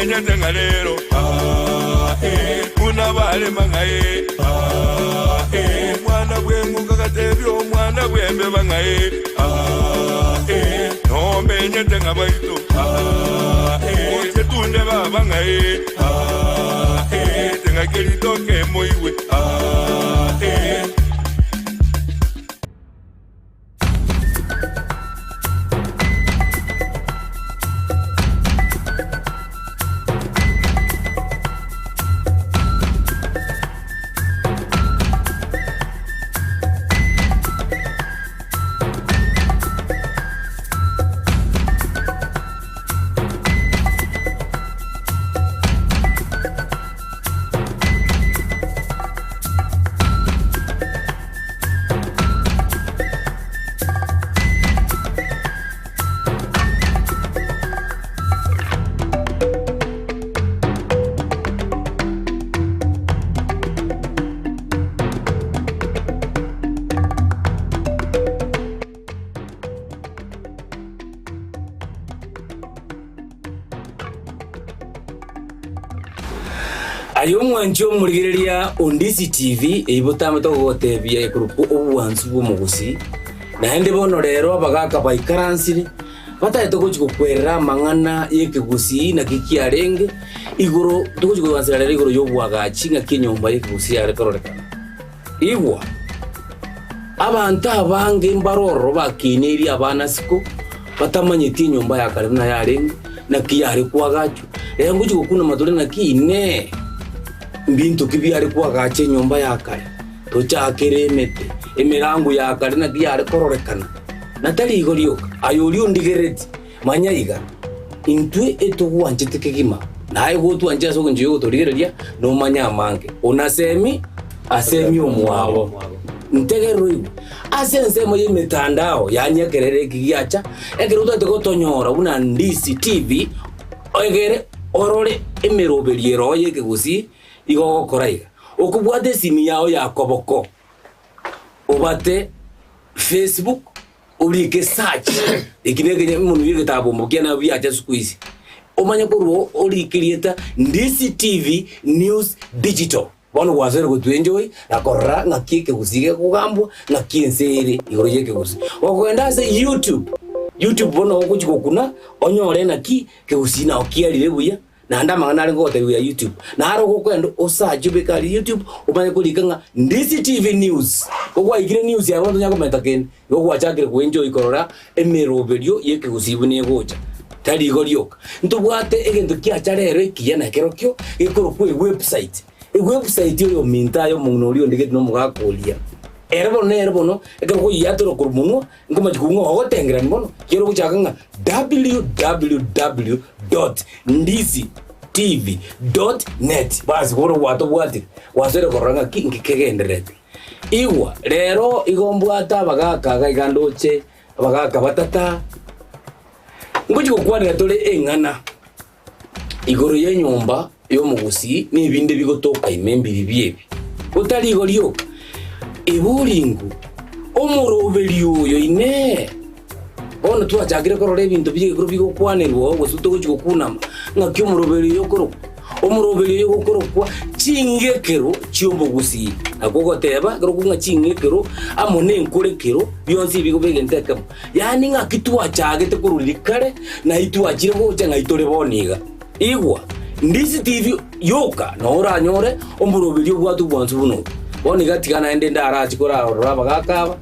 Nomenyete ng'a rero, ah, eh, buna barema ng'a eh, ah, eh, Omwana bw'eng'uka gatebia omwana bw'embeba ng'a eh, ah, eh, Nomenyete ng'a baito, ah, eh, Oche tunde baba ng'a eh, ah, eh, Teng'ake ritoke moigwe, ah, eh. Aye omwanchi omorigereria o Ndisi TV, eyio botambe togogotebia ekorokwa obwansu bw'omogusii, naende bono rero abagaka baikaransire, batagete gochia gokwerera amang'ana y'ekegusii naki kiarenge, igoro togochia kogansera rero igoro y'obwagachi ng'aki enyomba y'ekegusii yare kororekana. Igwa, abanto abange mbare ororo bakineirie abana isiko, batamanyeti enyomba ya kare buna yarenge, naki yare koagachwa. Rero ngochia gokuna amatore naki Inee! Mbinto ki biare koagacha enyomba ya kare? Tochakere emete, emerango ya kare naki yare kororekana? Na tari igo rioka, aye oria ondigereretie, Manya iga, intwe etogwanchete kegima, naye gotwanche ase engencho y'ogotorigereria, nomanye amange. Onasemi asemi omwabo. Ntegerere oigwe. Ase ensemo y'emetandao yaani ekerero eki giacha, ekero otagete gotonyora buna Ndisi TV, egere orore emeroberio ere oo y'ekegusii, igo ogokora iga, okobwata esimi yao ya koboko, obate Facebook, Orike search, eki nekenye omonwe bw'egetabombo kiane abwo biacha siku hizi. Omanye korwa orike erieta Ndisi TV News Digital. Bono gwasoire gotwa enjoy na korora ng'aki ekegusii gekogambwa, ng'aki ense ere igoro y'ekegusii. Gokogenda ase YouTube, YouTube bono ogochia gokuna onyore naki kegusii nao kiarire buya. Naende amang'ana are ngogotebiwa ya YouTube, naro gokoenda osache obeke aria YouTube omanye korika ng'a Ndisi TV News. Gokwaikire news yabo tonya komenta kende, igo gwachakire koenjoy korora emeroberio y'ekegusii buna egocha. Tari igo rioka, ntobwate egento kiacha rero ekiya na kerokio gekorokwa ewebsite. Ewebsite oyo ominto aye omong'ina oria ondigeti na omogaka oria. Ere bono nere bono ekero okoyiatora korwa monwa Nkomachia kobua ng'a ogotengerani mono, ekiagera ogochaka ng'a www dot ndisi tv dot net basi bono gwatobwatire, gwasoire korora ng'aki nki kegendererete. Igwa, rero igo mbwate abagaka iga iga ndoche, abagaka batata, ngochia gokwanera tore eng'ana igoro y'enyomba y'omogusii na ebinde bigotoka ime mbiribi ebi. Gotari igo rioka, eboringo omoroberio oyo Inee! Bono twachakire korora ebinto bi'egekuro bigokwanerwa oo, gose togochia gokunama, ng'aki omoroberio oyo okorokwa? Omoroberio oyo ogokorokwa ching'ekero chi'omogusii. Nakwo ogoteba, ekero okong'a ching'ekero amo nenkorekero, bionsi ebi bigoba egento ekemo. Yaani ng'aki twachagete korwa riria kare, na itwachire gocha ng'ai tore bono iga. Igwa, ndisi TV yoka noo oranyore omoroberio obwate obwansu buna obo. Bono iga tiga naende ndarache korarora abagaka aba,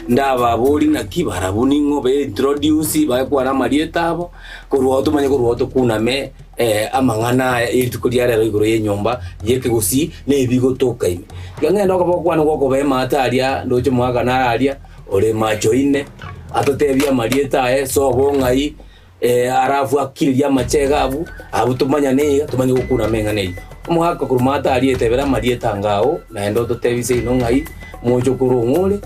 ndababorie naki barabwo ning'o be introduce bakwane amarieta abo, korwa oo tomanye korwa oo tokuname amang'ana aya erituko ria rero igoro y'enyomba y'ekegusii na ebigotoka ime. Tiga ng'ende okoba okwane gwokoba emaate aria ndoche omogaka nare aria, ore macho ine, atotebie amarieta aye, sobo ng'ai, Alafu akiririe amachega abwo, abwo tomanyane iga, tomanye gokuna ameng'ana eyio. Omogaka korwa maate aria etebere amarieta anga ao, naende ototebie seino ng'ai, mochokoro ong'o ore,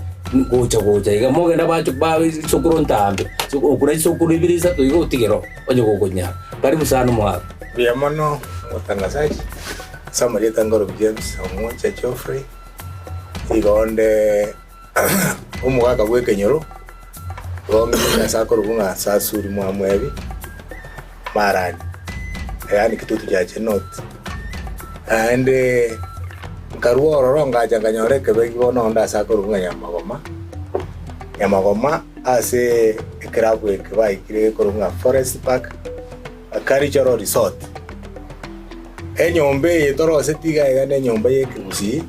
gocha gocha iga. Mogende abacho ba chisokoro ntambe, okuna chisokoro ibere isato iga otigere oo, onye gokonyara. Karibu sana omogaka. Mbuya mono omotangazaji, ase amarieta Ngorobi James Omwocha Geoffrey, igo onde Omogaka bw'ekenyoro igo omanyete ase akorokwa ng'a Sasuri Mwamwebi Marani. Yaani Kitutu Chache North. Naende nkarua ororo ngacha nkanyora ekebegi bono onde ase akorokwa ng'a Nyamagoma, Nyamagoma ase ekerabu eke baikire gekorokwa ng'a Forest Park Cultural Resort. Enyomba eye toroseti iga iga nenyomba ya ekegusii,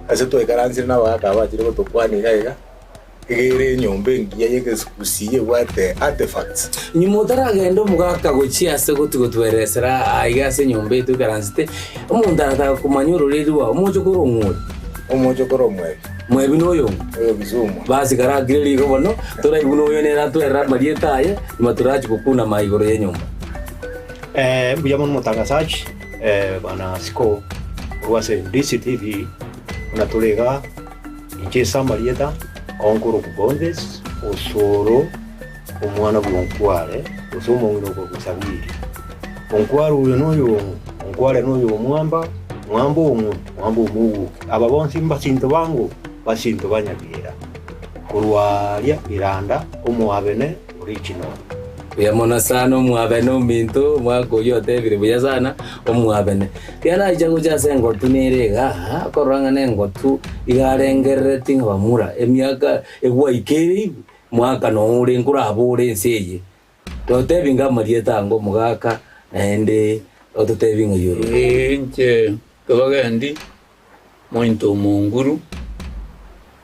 ase twaikaransire na abagaka aba bachire gotokwania iga iga. Iga ere enyomba engiya y'egesugusi ebwate artefacts. Nyuma otaragenda omogaka gochia ase gotigotweresera aiga ase enyomba eye toikaransete, omonto arataka komanya ororeri rwao, omochokoro ong'o ore? Omochokoro omwebi. Mwebi noyo ong'o? Oyo Kisumu. Basi karakire rigo bono, toraigwe buna oyo nere atwerere amarieta aye, nyuma torachie gokunama igoro y'enyomba. Mbuya mono motangazaji bwana Siko korwa ase DCTV buna tore igaa. Inche ase amarieta onkorokwa Bonfes, osoro omwana bw'Onkware, gose omong'ina okorokwa Sabiri. Onkware oyo noyo ong'o? Onkware noyo omwamba, mwamba ong'o? Mwamba omoguoki. Aba bonsi mbasinto bango, basinto ba Nyabiera, korwa aria Iranda, Omoabene original. Buya mono sana omwabene ominto, omwaka oyio otebire buya sana omwabene. Riria nacha gocha ase engotu nere igaa, okorora ng'a nengotu iga arengerereti ng'a bamura emiaka egwaikeire igwe, mwaka noo ore nkorabore ense eye. Totebi ng'a amarieta ango omogaka naende ototebi ng'ai orure. Inche Kebagendi, mointo omonguru,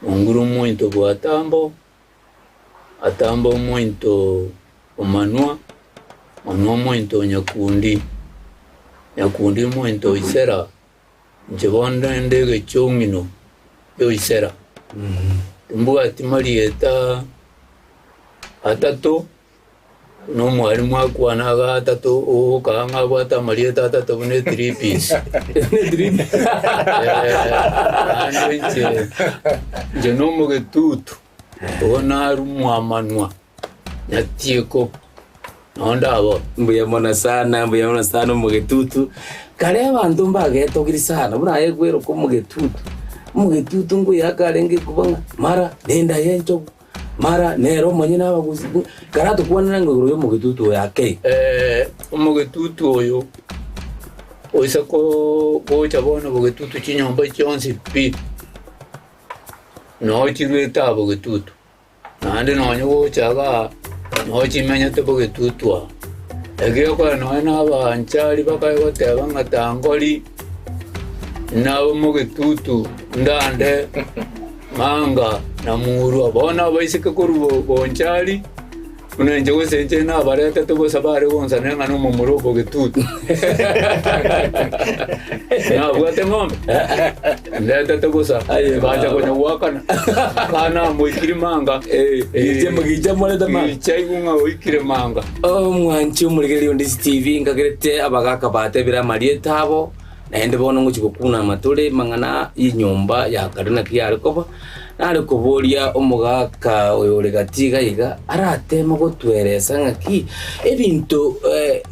monguru omointo bw'Atambo, Atambe omointo o Manua, Manua omointo o Nyakundi, Nyakundi omointo o Isera, inche bono naende egechong'ino kia Isera. Timbwati marieta atato. Buna omwalimu akwana iga atato ogokaa ng'a abwate amarieta atato buna ethree piece. Naende inche, inche na omogetutu, igo narumwa amanwa, nyatieko, nonye ndabora. Mbuya mono sana, mbuya mono sana omogetutu. Kare abanto mbagetogiri sana, buna aye kweroka omogetutu, omogetutu nkoyaka arenge koba ng'a mara nenda ya enchogu. Mara nere omonyene abagusi, karatokwanera ng'a igoro y'omogetutu oyo ake. Omogetutu oyo oise gocha bono bogetutu chinyomba chionsi pi, noo chiruete aa bogetutu, naende nonye gocha igaa noo chimenyete bogetutu aa. Egeokora nonye na abanchari bakae goteba ng'a tangori nabe omogetutu ndande. Manga na murwa. Bono abaiseke korwa bonchari, buna inche gose inche nabaretete bosa bare gonsanera ng'a nomomura obogetutu. Nabwate ng'ombe, ndetete bosa, Aye, nkacha baba. konya goakana. Kanamoikiri manga. Gicha gicha morete manga. Gicha igwe ng'a oikire manga. Omwanchi omorigereria onde TV nkagerete abagaka batebire amarieta abo. Naende bono ngochia gokuna amatore amang'ana y'enyomba ya kare naki yare koba, nare koboria omogaka oyo ore gati iga iga, arateme gotweresa ng'aki ebinto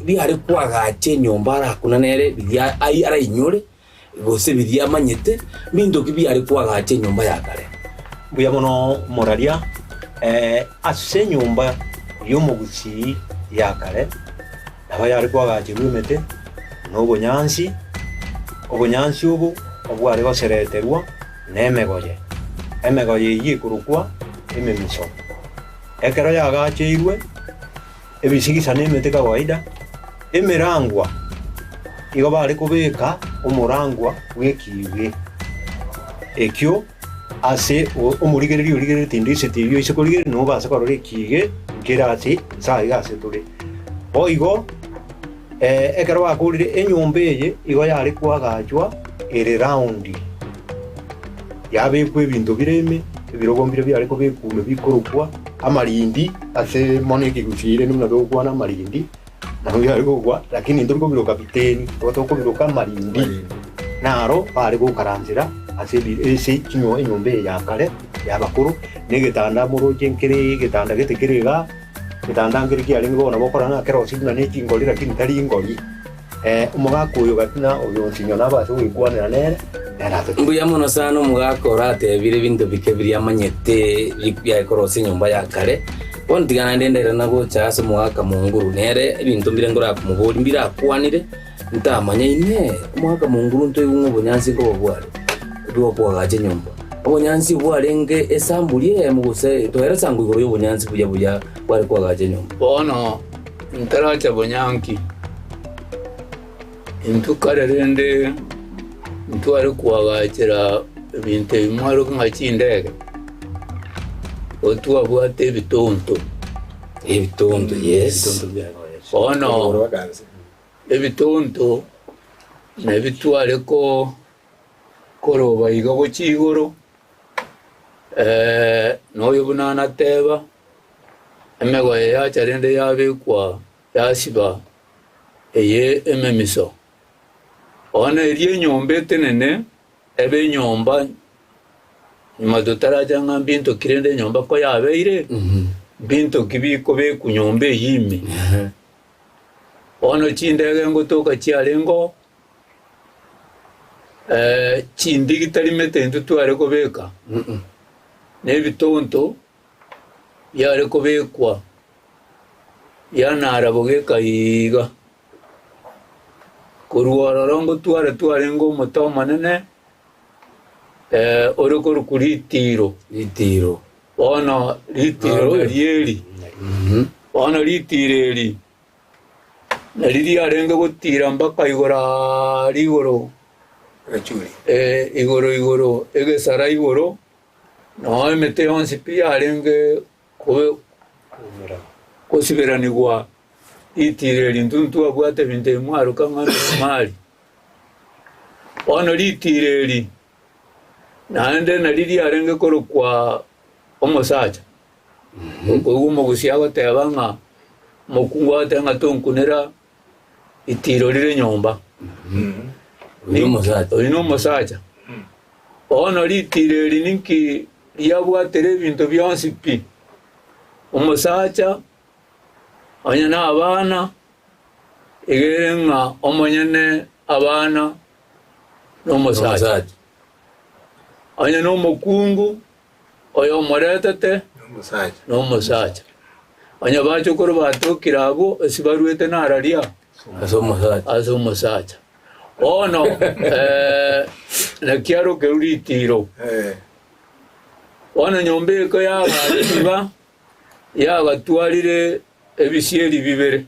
biare koagacha enyomba arakuna nere biria ai arainyore, gose biria amanyete, mbinto ki biare koagacha enyomba ya kare. Mbuya mono moraria ase enyomba y'omogusii ya kare. Nabo yare koagacherwa emete na obonyansi, obonyansi obo obware gosereterwa nemegoye, emegoye eyio ekorokwa ememiso. Ekero yaagacheirwe ebisigisa na emete kawaida, emerangwa igo bare kobeka omorangwa bw'ekibe ekio ase omorigereria origereretie indiseti eyio ase korigereria nobase korora ekiige nkere ase inse aiga ase tore. Boigo ekero bakorire enyomba eye igo yare koagachwa ere round, yabekwa ebinto bire ime, ebirogo mbire biare kobekwa ime bikorokwa amarindi ase mono ekegusii rende buna togokwana amarindi, nabo biare kogwa lakini ntori kobiroka biteni, igo tokobiroka amarindi, naro bare gokaranzera ase ebi ase chinyo enyomba eye ya kare ya abakoro, na egetanda moroche nkere egetanda gete kere igaa. Egetanda nkere kiarenge bono nabo okorora ng'a kerosirie buna ne chingori lakini tari ingori. Omogaka oyo gati na oyo onsinyo nabase goikwanera nere, nere atoche. Mbuya mono sana omogaka oratebire ebinto bike biria amanyete biaye korosia enyomba ya kare. Bono tiga naende ndairana gocha ase omogaka Monguru nere ebinto mbire nkorakomoboria mbire akwanire. Ntamanya inee, omogaka monguru ntoigwe ng'a obonyansi nkoba bware bw'okoagacha enyomba? Obonyansi bwarenge esamburi eyemo gose toera esango igoro y'obonyansi buya buya bware koagacha enyomba. Bono ntaracha bonyanki, intwe kare rende ntware koagachera ebinto ebi mwaroke ng'a chindege, otwabwate ebitonto. Ebitonto, yes. Bono Ebitonto nabitware koroba iga gochia igoro, na oyo buna nateba, emegoye yacha rende yabekwa yasiba eye ememiso. Bono eria enyomba etenene ebe enyomba nyuma totaracha ng'a mbinto ki rende enyomba koyabeire, mbinto ki bikobekwa nyomba eyio ime. Bono chindege ngotoka chiarengeo, chindigi tarimete intwe tware kobeka, na ebitonto biare kobekwa bianara bogeka iga. Korwa ororo ngotware twarenge omote omonene ore korokwa ritiro. Ritiro. Bono ritiro nario eri, bono ritiro eri nario riarenge gotira mpaka igoro aaria igoro, igoro igoro egesara igoro, noo emete yonsi pi yarenge gosiberanigwa ritiro eri. Intwe ntwabwate ebinto ebi mwaroka ng'a emesumari. Bono ritiro eri Naende nario riarenge korokwa omosacha. Okoigwa omogusia agoteba ng'a omokungu agoteba ng'a tonkunera itiiro rire nyomba. Oyo nomosacha. Oyo nomosacha. Bono ritiiro eri ninki riabwatire ebinto bionsi pi? Omosacha onye na abana, iga ere ng'a omonyene abana nomosacha. Onye nomokungu oyomoretete nomosacha. Onye bachokoro batokire abwo ase baruete nararia ase omosacha. Bono naki arokerwe ritiiro. Bono nyomba eke y'abaaremi ba yagatwarire ebisieri bibere.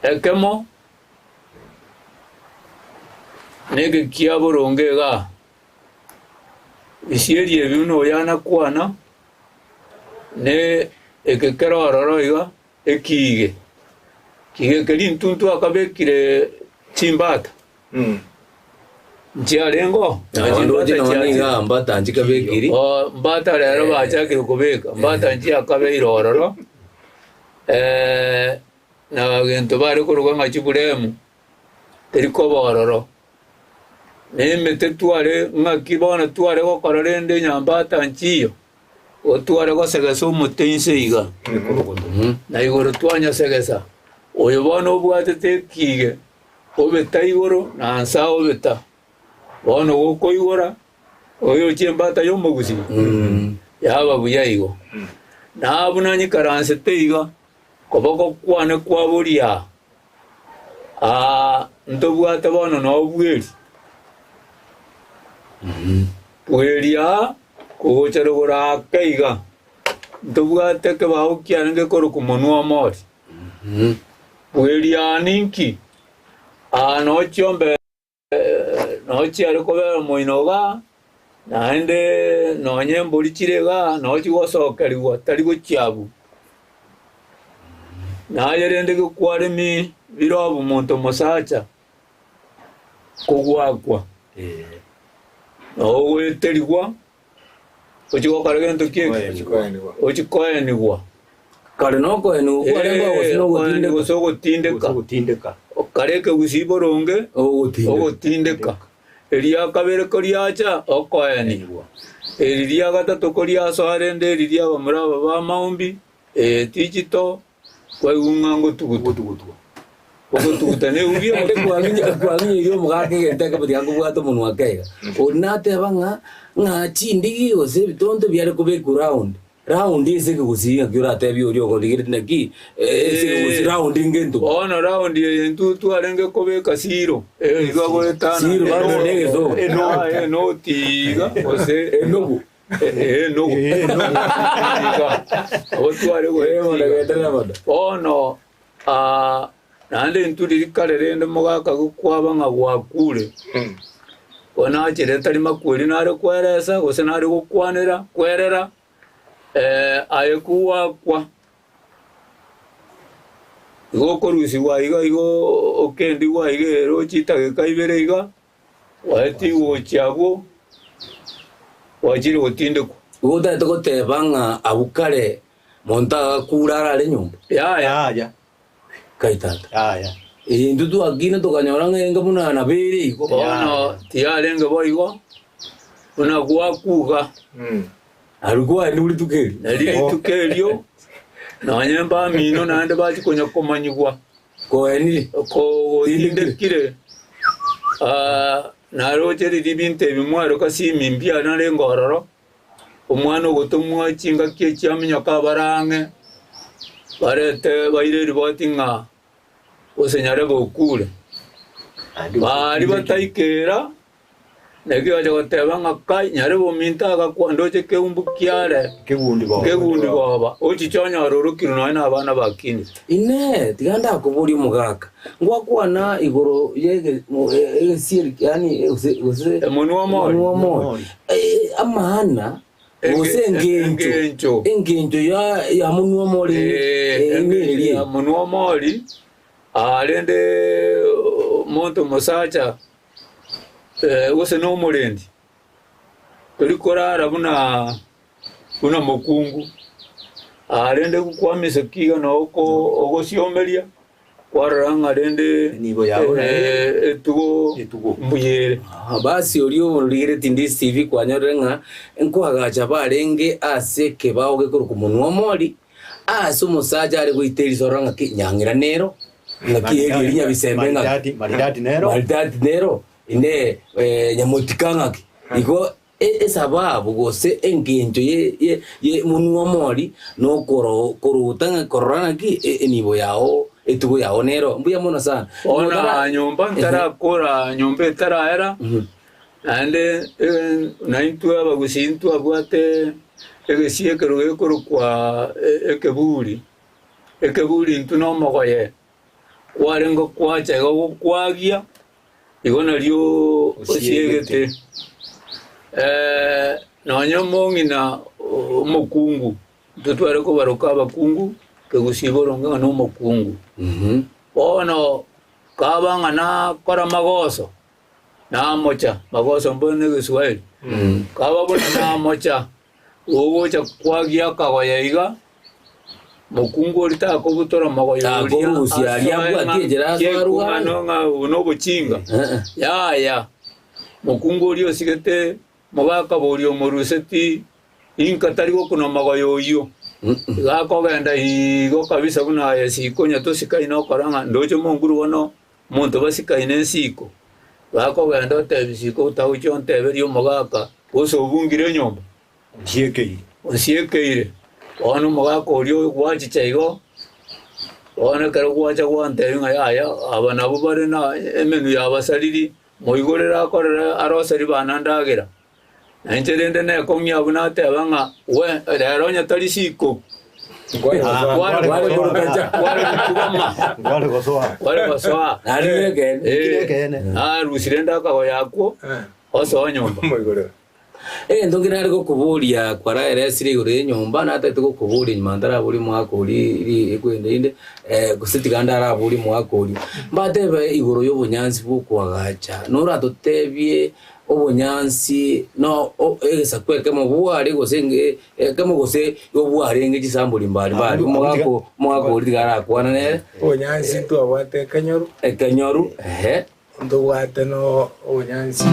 Ekemo neke kia boronge igaa, bisieri ebi buna oyo anakwana, ne eke kere ororo iga ekiige. Kiige keria intuntu akabekire chimbata, nchiarenge oo? Ndoche nonya niga mbata nchikabekiri. Oo, mbata rero bachakire kobeka, mbata nchiakabeire ororo, Na gento bare koruga ng'a chiburemu teri koba ororo, na emete tware ng'aki bono tware gokora rende enyambata nchiyo, igo tware gosegesa omote inse iga, na igoro twanyosegesa. Oyo bono obwatete ekiige, obeta igoro na nse aobeta. Bono gokoigora, oyochie embata y'omogusii, yaba buya igo. Na buna nyikaransete iga, Koboko kwane kwa boria, aa, ntobwate bono nobweri. Bweri aa, kogocha rogoro ake iga, ntobwate ekebao kiarenge korokwa monwa omori. Bweri aa ninki? Aa noo chiombe Noo chiare kobera omoino igaa, naende nonya embori chire igaa noo chigosokerigwa tari gochia abwo. Naye rende gekwaremi bire omonto omosacha kogwakwa, noo ogoeterigwa Ochie gokora gento ki eke? Ochie koenigwa. Kare nokoenigwa kwarenge oo gose nogotindeka? Gose ogotindeka. Ogotindeka. Kare ekegusii boronge Ogotindeka. ogotindeka. Eria kabere koriacha okoenigwa. Eri ria gatato koriasoa rende eri ria abamura aba b'amaumbi, ee tichito, Kwaigwa ng'a ngotugutwa. Ogotuguta neubi Naende kwaminyirie omogaka egento ekemo tiga nkobwate omonwa ake iga. Oria nateba ng'a ng'a chindigi gose ebitonto biare kobekwa round. Raundi ase ekegusii ng'aki oratebie oria okorigereti naki ase ekegusii raundi ngento. Bono raundi eye intwe twarenge kobeka siro iga goetana Siro bado ne egesongo. Enoti iga gose Enogu. Enogu iga nabo tware goetiga. Bono naende intwe riria kare rende mogaka gokwaba ng'a gwakure. Bono achere tari makweri nare kweresa, gose nare gokwanera, kwerera, aye kogwakwa, igo okorusigwa iga igo okendigwa iga ero chidageka ibere iga, gwaetigwe gochia abwo, gwachire gotindekwa. Igo otagete goteba ng'a abwo kare monto agakure arare nyomba? Yaya. Yaya. Kai tata. Yaya. Ee, intwe twakina tokanyora ng'a enga buna nabo ere igo. Bono tiyarenge boigo, buna gwakuga. Aria kwaenigwe rituko erio. Nario rituko erio, nonya mbamino naende bachia konya komanyigwa. Koenire. Kogotindekire, naroche riria ebinto ebi mwaroka simi mbiare narenge ororo, Omwana ogotomwa chingaki echi aminyoka abare ang'e, barete baire eriboti ng'a gose nyarebe okure. Baria bataikera, naki bacha goteba ng'a kai nyarebe ominto agakwa ndoche keumbu kiare Kegundi boba. kegundi boba, ochiche onyore orokirwe nonya na abana bakinire. Inee! Tiga ndakoborie omogaka, ngwakwana igoro y'egesieri, yaani gose gose Emonwa omori. omonwa omori. Amang'ana gose engencho Engencho. engencho ya ya monwa omori Engencho ya monwa omori, rende omonto omosacha gose na omorendi, tori korara buna buna mokungu, rende kwamisa iga noo ogosiomeria. Kwarora ng'a rende Enibo yao naende etugo etugo. mbuya ere. Basi oria origeretie Ndisi TV kwanyorire ng'a nkoagacha barenge ase ekebao gekorokwa monwa omori, ase omosacha are goita erisoro ng'aki nyang'ira nero, ng'aki erio eri nyabisembe ng'aki. Maridadi, maridadi nero. Maridadi nero, ine nyamotika ng'aki. Igo Esababu gose engencho y'omonwa omori nokorota ng'a korora ng'aki enibo yao etugo yao nero. Mbuya mono sana. Bono aa nyomba ntarakora nyomba etaraera, naende naintwe abagusii ntwabwate egesie ekero gekorokwa ekeburi, ekeburi intwe nomogoye kwarenge kwacha igo gokwagia. Igo nario osiegete, nonya omong'ina omokungu, intwe tware kobaroka abakungu, kegusii boronge ng'a nomokungu. Bono kaba ng'a nakora magoso, namocha, magoso mboro na egeswahili, kaba buna namocha, ogocha kwagia akagoya iga, Mokungu oria takobutora omogoyo oria Takorusia aria asoe abwatie ng'a enchera asoe arware. kiekung'ana ng'a obo nobochinga. Eh-eh. Yaya, mokungu oria osigete mogaka boria omoruseti inka tari gokuna omogoyo oyio. Iga akogenda igo kabisa buna aye siko onye tosikaine okora ng'a ndoche omonguru bono omonto basikaine ensiko. Iga akogenda otebi siko otagochia onteberie omogaka gose obungire enyomba. Onsiekeire. Onsiekeire. Bono omogaka oria gwachicha igo, bono ekero gwacha gwantebia ng'a yaya aba nabwo bare na emenwa y'abasariri, moigorere akorere aroseri bana ndagera. Na inche rende nekong'ia abwo nateba ng'a we rero onye tari siko, Ngware kware gosoa. kware gotugama, Ngware gosoa. kware gosoa. Naende nekeene. Eh, Ekeene. narusire ndakagoya akwo, osoa nyomba. Moigorere. Egento nkinare gokoboria kwaraeresire igoro y'enyomba, natagete gokoboria nyuma ntaraboria omwaka oria ri ekwenda inde, gose tiga ndaraborie omwaka oria. Mbatebe igoro y'obonyansi bw'okoagacha, noratotebie obonyansi no o egesaku ekemo bware gose nge ekemo gose igo bwarenge chisambori mbari mbari, omogaka o omogaka oria tiga arakwana nere. Obonyansi ntwabwate ekenyoru. Ekenyoru, ehe. Ntobwate nobonyansi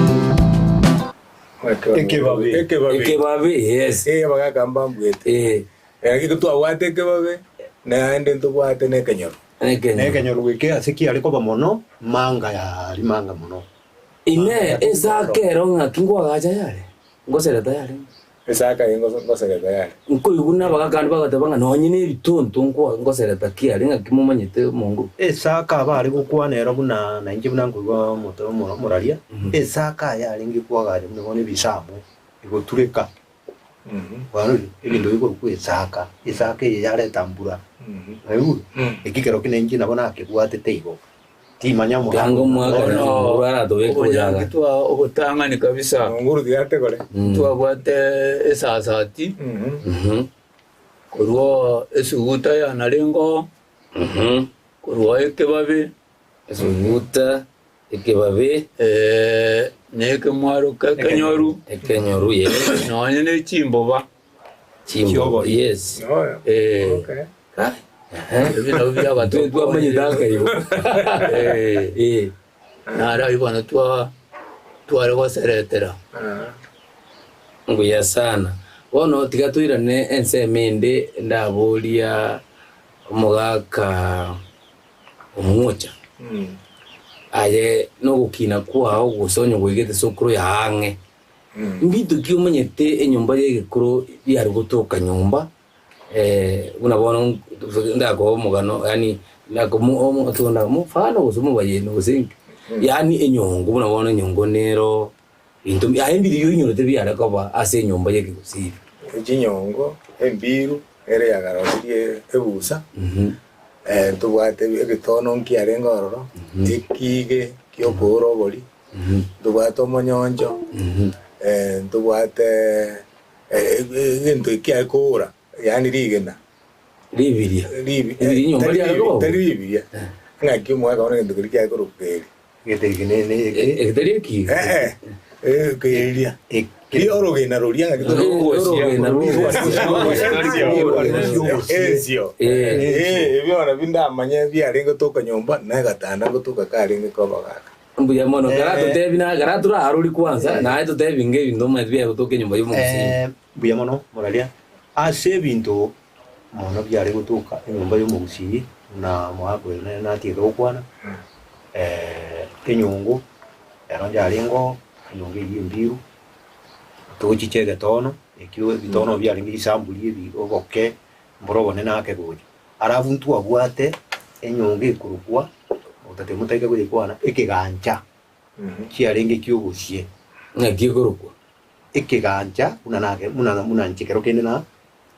Ekebabe. Ekebabe. Ekebabe, yes. Eh, abagaka mbambuete. Eh, Lakini twabwate ekebabe, naende ntobwate na ekenyoro. ekenyoru. Nekenyoru geke ase kiare koba mono, manga yari manga mono. Inee, esaka ero ng'aki nkoagacha yare? Ngosereta yarenge? Esaka eye ngosereta yare. Nkoigwa nabagaka abande bagoteba ng'a nonye nebitonto ngosereta ki are ng'aki momanyete omonguru. Esaka abare gokwana ero buna nainche buna nkoigwa omote omoraria, esaka yarenge koagacha buna bono ebisamwe egotureka. Kwarorire? Ebinto bikorokwa esaka, esaka eye yareta mbura. Naigure? Eki kero kende inche nabo nakebwatete igo. Timanya Tianga omwaka Bono Omonguru aratobeke obonyangi oyaga. twa obotang'ani kabisa Omonguru tiga ategore. twabwate esasati korwa esuguta ya narengo korwa ekebabe Esuguta, ekebabe. Na ekemwaro kekenyoru. Ekenyoru, yes. Nonya ne chimboba. Chimboba, yes. Eh. Ebi nabio biagatokonyire. Twamanyete akaibo. Eh. Naro ayio bono twa tware goseretera. Mbuya sana. Bono tiga toirane ensemo ende ndaboria omogaka Omwocha, aye nogokina kwao gose onye goigete sokoro ya ang'e. Mbinto ki omanyete enyomba y'egekoro biare gotoka nyomba buna bono ndakoe omogano yaani mfano gose omobayeno gose inki, yaani enyongo buna bono enyongo nero binto aye mbiri oinyorete biare koba ase enyomba y'ekegusii. Chinyongo, embiru, ere yagarosirie ebusa. Ntobwate egetono nkiarenge ororo, ekiige gi'okoora obori, ntobwate omonyoncho, ntobwate egento ekiare koora, yaani rigena. Ribiria. Ribi- Ribiria nyomba tari riare ribi- koba? Tari ribiria. Ng'aki omwaka bono egento keria kiare korokwa eri. Egento eke ne ne eke. Eke tari ekiige. Eh, eh, keria. Eke. Ri orogena roria ng'aki Eh, orogena Ensio. Eh. Eh, ebio nabio ndamanye biarenge gotoka nyomba na egatanda ngotoka karenge kobagaka. Mbuya mono. Kara totebi na kara torarori kwanza naye totebi nge ebinto omanyete biaye gotoka enyomba y'omogusii. Eh, mbuya mono moraria ase ebinto mono biare gotoka enyomba y'omogusii buna omogaka oyo nere natiete gokwana enyongo ero yarenge oo, enyongo eyio embiru, tochiche egetono, ekio ebitono biarenge risamburi ebi oboke, mboro obonene ake gocha. Alafu ntwabwate enyongo ekorokwa, otatebe motaika koyekwana, ekegancha kiarenge kiobosie. Ng'aki ekorokwa? Ekegancha buna nake buna buna inche kero kende na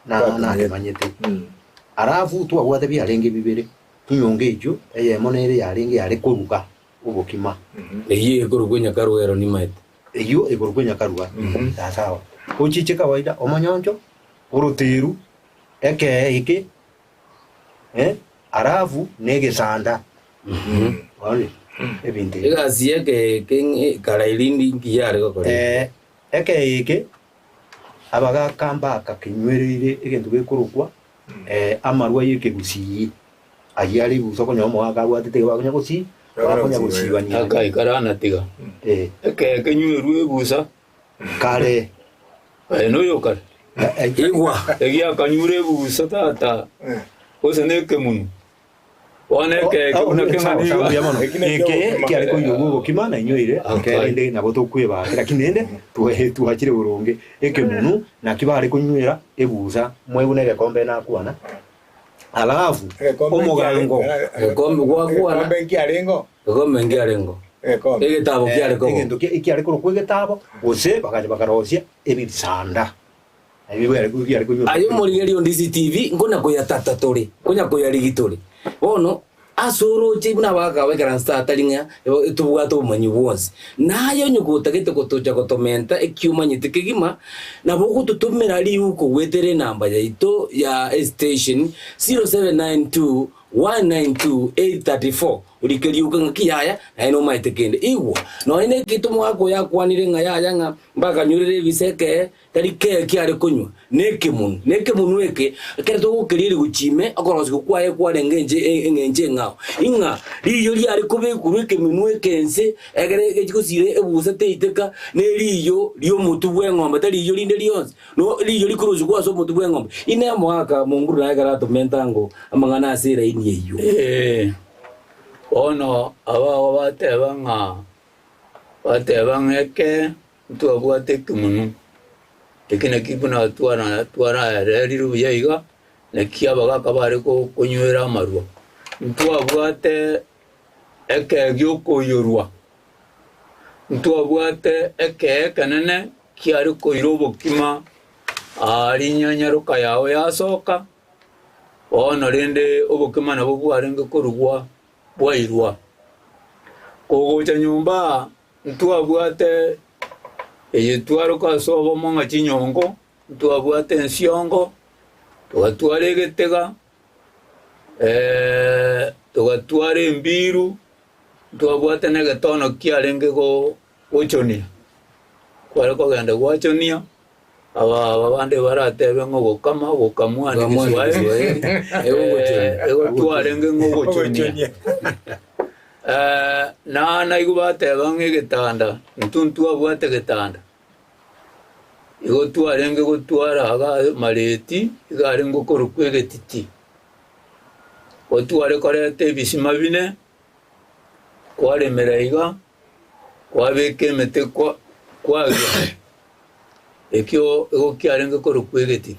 na nakemanyete. Alafu twabwate biarenge bibere, chinyongo echio, eyemo nere yarenge yare koruga obokima. Eyio ekorokwa enyakarwa ero nimaete. Eyio ekorokwa enyakarwa, sasawa. Ochiche kawaida, omonyoncho, oroteru, ekee eke, eh, alafu na egesanda. Bono ebinto ebi. Egasi y'ekee eke ng'e kare rinde inki yare gokora? Eh, ekee eke, abagaka mbakakenywereire egento gekorokwa amarwa y'ekegusii. Ayio are ebusa okonyora omogaka abwatete iga bakonya gosi bakonya gosibania. Akaikarana tiga. Eh. Ekee kenywerwe ebusa. Kare. Aye noyo kare. Igwa. Egiakanyure ebusa tata. Gose nekemunu. Bono ekee ekio buna keng'ana iga. Mbuya mono. Eki nakio Eke obokima. kiare koiyogwa obokima na inyoire Okay. kerende nabo tokwebakera lakini rende twachire boronge ekemunu naki bare konywera ebusa mwaigwa na egekombe nakwana alafu omogango Egekombe gwakwana. Egekombe nkiarengo. Egekombe nkiarengo. Egekombe. Egetabo kiare kobo. Egento kiare korokwa egetabo gose bagacha bakarosia ebisanda. Ebi biare biare konywa. Aye omorigereria o DCTV nkonya koyatata tore, nkonya koyarigi tore. Bono ase oroche buna abagaka baikaranse tata ring'a tobwate obomanyi bwonsi. Naye onye gotagete gotocha gotomenta eki omanyete kegima, nabo ogototomera riuko goetera enamba yaito ya estation 0792 192 834. Orike riuko ng'aki yaya, naye nomaete kende. Igwa, nonya neketo omogaka oyo akwanire ng'a yaya ng'a mbakanyorere ebise ekee, Tari kee kiare konywa, nekemunu. Nekemunu eke, ekero togokeria rigochi ime, okorosigwa kwaye kwarenge enche eng'encho eng'ao, ing'a riiyo riare kobekurwa ekemunu eke ense, egere egechi gosira ebusa teiteka, ne riiyo ri'omotwe bw'eng'ombe, tari riiyo rinde rionsi, no riiyo rikorusigwa ase omotwe bw'eng'ombe. Inee omogaka monguru naye ekero atomenta ango amang'ana ase eraini eyio? Ee, bono abago bateba ng'a, bateba ng'a ekee Ntwabwate ekemunu, Eki naki buna twana twaraererirwe buya iga, naki abagaka bare ko konywera amarwa. Ntwabwate ekee giokoiyorwa, ntwabwate ekee ekenene kiare koira obokima aa rinyanyaroka yao yasoka, bono rende obokima nabo bwarenge korugwa bwairwa. Kogocha nyomba aa, ntwabwate eye twaroka ase obomo ng'a chinyongo, ntwabwate ensiongo, togatwara egetega, togatwara embiru, ntwabwate na egetono kiarenge go gochonia, kware kogenda gwachonia, aba aba bande baratebe ng'a ogokama, ogokamua ne Gokamua ne Kiswahili, Kiswahili, egogochonia. igo twarenge ng'a ogochonia. Na naigwa bateba ng'a egetanda, intwe ntwabwate getanda. Igo twarenge gotwara iga amareti, iga arenge korokwa egetiti. Otware koreta ebisima bine, kwaremera iga, kwabeka emete kwa kwagia, ekio igo kiarenge korokwa egetiti.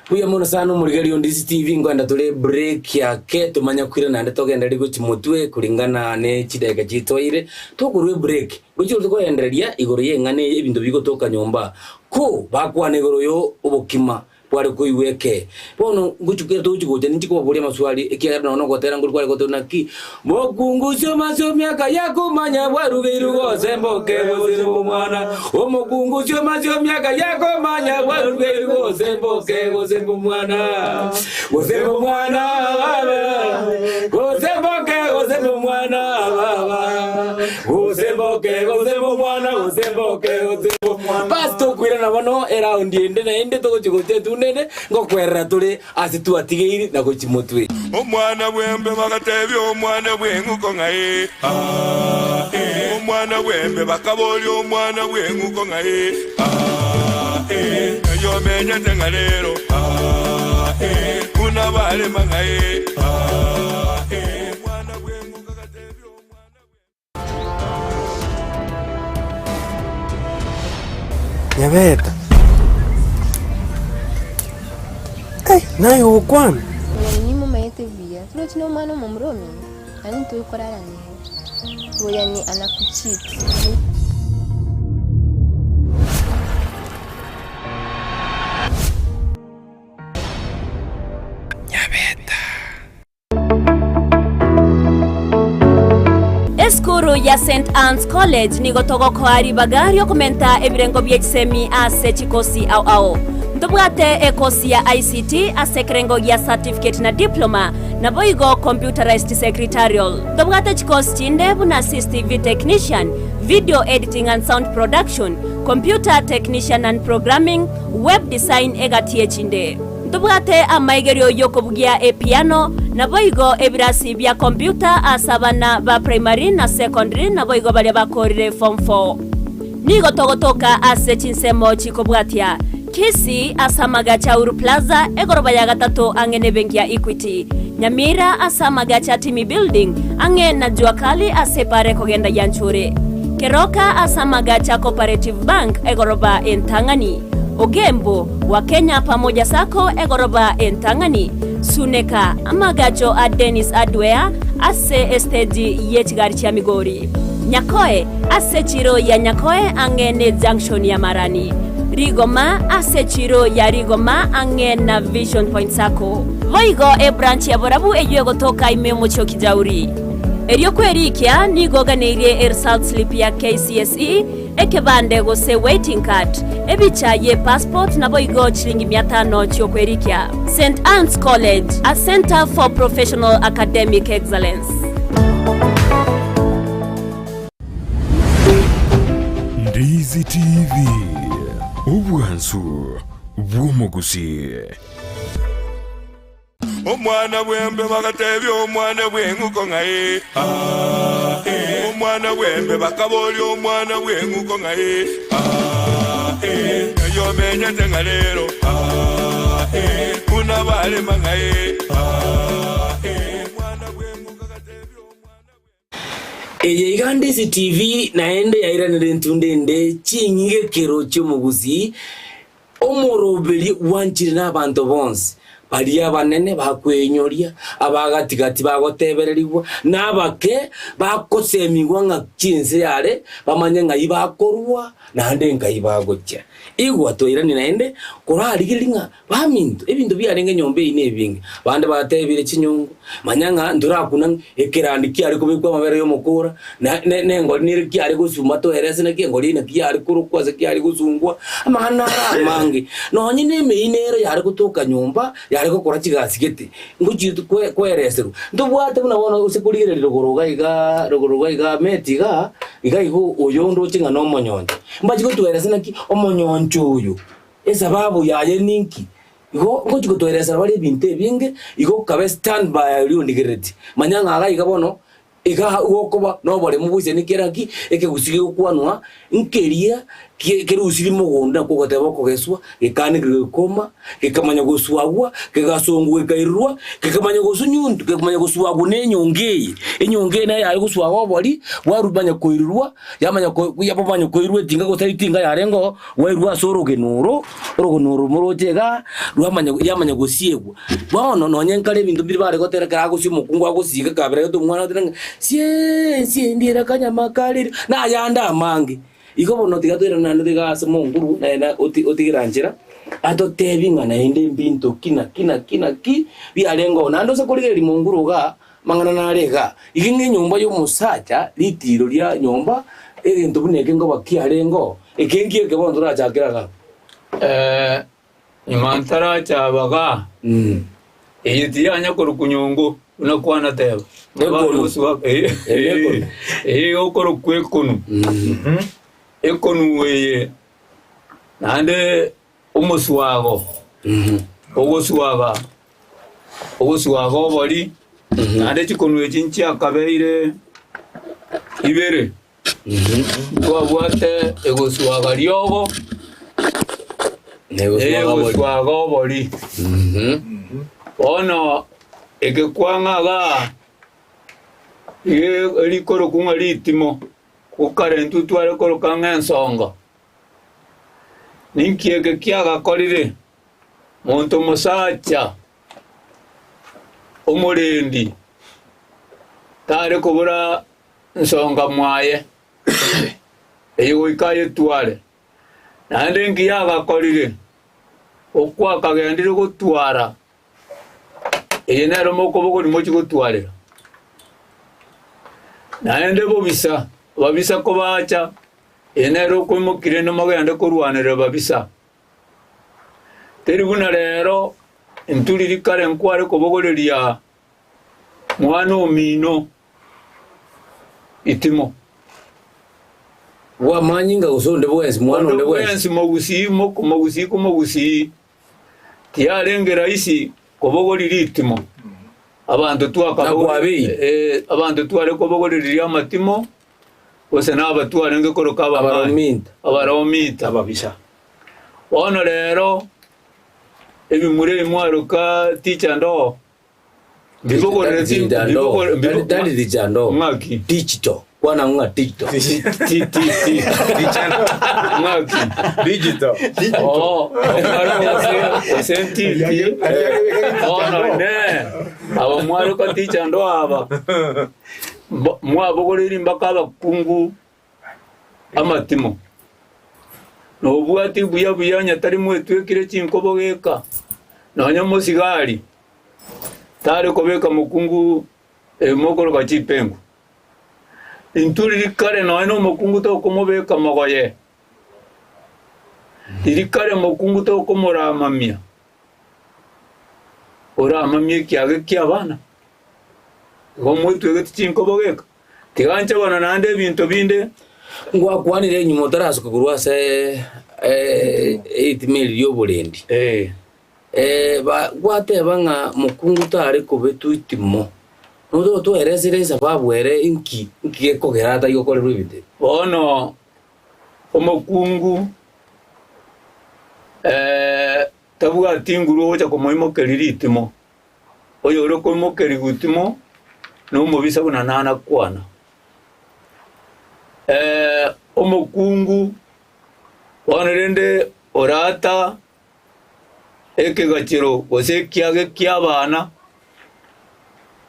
Buya mono sana omorigereria o Ndisi TV nkoenda tore break ake tomanye koira naende togendererie gochia motwe kuringana ne chidakika chitoire tokorwa ebreak gochia ore tokoendereria igoro ye eng'ana eye ebinto bigotoka nyomba ko bakwana igoro yo obokima bware koigwa ekee bono ngochia kera togochia gocha ninchi kobaboria amaswali ekiagera nonya nogotera nkori kware goteba naki Mokungu ase miaka yakomanya bwarugeirwe gose mboke gose mbomwana. Omokungu ase miaka yakomanya bwarugeirwe gose mboke gose mbomwana. Gose mbomwana baba. Gose mboke gose mbomwana baba. Gose mboke gose mbomwana gose mboke gose mbomwana. Basi tokoirana bono eraundi ende naende togochia gocha etunda ende ngokwerera tore Ase twatigeire na gochia motwe. Omwana bw'embe bagatebia omwana bw'eng'uko ng'a ee, aa, ee. Omwana bw'embe bakaboria omwana bw'eng'uko ng'a ee, aa, ee. Ng'ai omenyete ng'a rero, aa, ee. Buna barema ng'a ee, aa, ee. Omwana bw'eng'uko agatebia omwana bw'eng'uko. Nyabeta. Ei, naye ogokwana. Oyo nimomanyete buya, torochi nomwana omomura ominto, naende ntokorara nere, oyo yani anakucheat. Esukuru ya St Anne's College nigo togokoa ribaga riokomenta ebirengo bie chisemi ase chikosi ao ao. Ntobwate ekosi ya ICT ase ekerengo gia certificate na diploma, naboigo computerized secretarial. Ntobwate chikosi chinde buna CCTV technician, video editing and sound production, computer technician and programming, web design egati echinde. Ntobwate amaigerio y'okobugia epiano, naboigo ebirasi bia computer ase abana ba primary na secondary naboigo baria bakoorire form four. Nigo togotoka ase chinsemo chikobwatia, Kisii ase amagacho a Uhuru Plaza, egoroba ya gatato ang'e nebenki ya Equity, Nyamira ase amagacho a Timi Building, ang'e na Jua Kali ase epara ekogenda Gianchure, Keroka ase amagacho a Cooperative Bank, egoroba entang'ani. Ogembo, wa Kenya Pamoja Sacco egoroba entang'ani, Suneka, amagacho a Dennis Hardware ase esteji ye chigari chia Migori, Nyakoe, ase echiro ya Nyakoe ang'e ne junction ya Marani, Rigoma, ase echiro ya Rigoma ang'e na Vision Point Sacco. Boigo ebranch ya Borabu eyio egotoka ime omochie o Kijauri. Erio kwerikia nigo oganeirie eresult slip ya KCSE, Ekebande gose waiting card, ebicha ye passport naboigo chilingi mia tano chiokwerikia. St Anne's College, a centre for professional academic excellence. Ndizi TV, obwansu bw'omogusii. Omwana bw'embe bagatebia omwana bw'eng'uko ng'a ee, aa, ee. Omwana bw'embe bakaboria omwana bw'eng'uko ng'a ee, aa, ee. Ng'ai omenyete ng'a rero, aa, ee. Buna barema ng'a ee, aa, ee. Omwana bw'eng'uko agatebia omwana bw'eng'uko. Eye iga Ndizi TV naende yairanire entunda ende ching'igekero chi'omogusii. Omoroberi bwanchire nabanto bonsi, baria abanene bakweinyoria, abagati-gati bagotebererigwa, na abake bagosemigwa ng'a chinse yare bamanye ng'ai bakorua naende nkai bagochia. Igwa twairanie naende korarigereria ng'a Baminto, ebinto biarenge nyomba eyio nebinge. Bande batebire chinyongo, Manya ng'a ntorakuna ng'a ekerandi kiare kobekwa amabere y'omokora, na ne nengori nere kiare gosuma toerese naki engori eye naki yare korokwa ase kiare gosungwa. Amang'ana naro amange. Nonye nemeyio nero yare gotoka nyomba, yare gokora chigasi gete, ngochia kwe kwereserwa. Ntobwate buna bono ase korigereria rogoro iga igaa rogoro iga igaa meti igaa, iga igo oyo ndoche ng'a nomonyoncho. Mbachie gotweresa naki omonyoncho oyo. Esababu yaye ninki? Igo ngochia gotoeresera bare ebinto ebinge, igo kabe stand by oria ondigereretie. Manya ng'a iga iga bono, iga gokoba noboremu boisane ekiagera naki ekegusii gegokwanwa nkeria kie kerusirie mogondo nakwo ogoteba okogeswa, gekaanekigwa gekoma, gekamanya goswagwa, kegasongwa gekairurwa, kekamanya gosunyuntwa, kekamanya goswagwa na enyongo eye. Enyongo eye nayo yare goswaga obori, bwarwa bamanya koirurwa, yamanya ko bamanya koirwa etinga gose etinga yarenge oo. Gwairwe ase orogena oro, orogena oro moroche igaa, rwamanya riamanya gosiegwa. Bono nonye nkare ebinto mbire bare gotera ekero agosia omokungu agosiga kabere gete omwana agotera ng'a siee nsie ndiere akanyama kareri, na ayande amange. Igo bono tiga toirane naende tiga ase Monguru naende oti otigera nchera, atotebie ng'a naende mbinto ki naki naki naki biarenge oo. Naende ase korigereria Monguru igaa, amang'ana nare igaa, iga ng'a enyomba ya omosacha, ritiiro ria nyomba, egento buna eke nkoba kiarenge oo. Eke nkio eke bono torachakere igaa. Nyuma ntaracha igaa, eye tiyanya korokwa nyongo buna kwanateba. Ekonu. Ekonu. Eye egokorokwa ekonu. Ekonu eye naende omoswago, ogoswaga, ogoswaga obori, naende chikonu echi nchiakabeire ibere. Ntwabwate egoswaga riogo, na egoswaga obori. Bono eke kwang'a igaa, iga erikorokwa ng'a ritimo, kare intwe tware koroka ng'a ensongo. Ninki eke kiagakorire? Monto mosacha omorendi tare kobora nsonga mwaye, eye goika ayetware. Naende inki yagakorire? Okwo akagendire gotwara, eye nero mokoboko mochie gotwarera. Naende bobisa, ababisa kobacha, eye nero okoimokia rende mogende korwanerera babisa. Teri buna rero, intwe riria kare nkware kobogoreria mwana omino. Itimo. Bw'amanyinga gose onde bwensi, mwana Onde onde bwensi. bwensi mogusii moko mogusii komogusii tiyarenge rahisi kobogoria ritimo. Abanto Na kwabeire. abanto tware kobogoreria amatimo gose na aba twarenge koroka abamani Abarominta. abaromita. Ababisa. Bono rero ebimura ebi mwaroka ticha ndoo Tari digital. Ng'aki? Digital. Kwana ng'a digital. Ti- ti- ti. Ng'aki? Digital. Oo, omware gose- gose ntiti. Bono ine, aba mwaroka ticha ndo aba. Mbo- Mwabogoreiri mpaka abakungu amatimo. Nobwati buya buya onye tari mwetwekire chinkobo geka, nonya mosigari. Tare kobeka mokungu mokoroka chipengu. Intwe riria kare nonya nomokungu tokomobeka mogoye, riria kare mokungu tokomoramamia, oramamie ekiage ki'abana. Igo mwetwegeti chinkobo geka, tiga nche bono naende ebinto binde. Ngwakwanire enyuma otarasuka korwa ase eritimo eri ri'oborendi. Gwateba ng'a mokungu tare kobetwa itimo, nonya otweresire esababu ere inki, inki gekogera atari gokorerwa ebinto ebi? Bono omokungu tabwati nguru ogocha komoimokeria ritimo, oyore koimokerigwa itimo nomobisa buna nanakwana. Omokungu bono rende orata. Ekegachero gose ekiage ki'abana,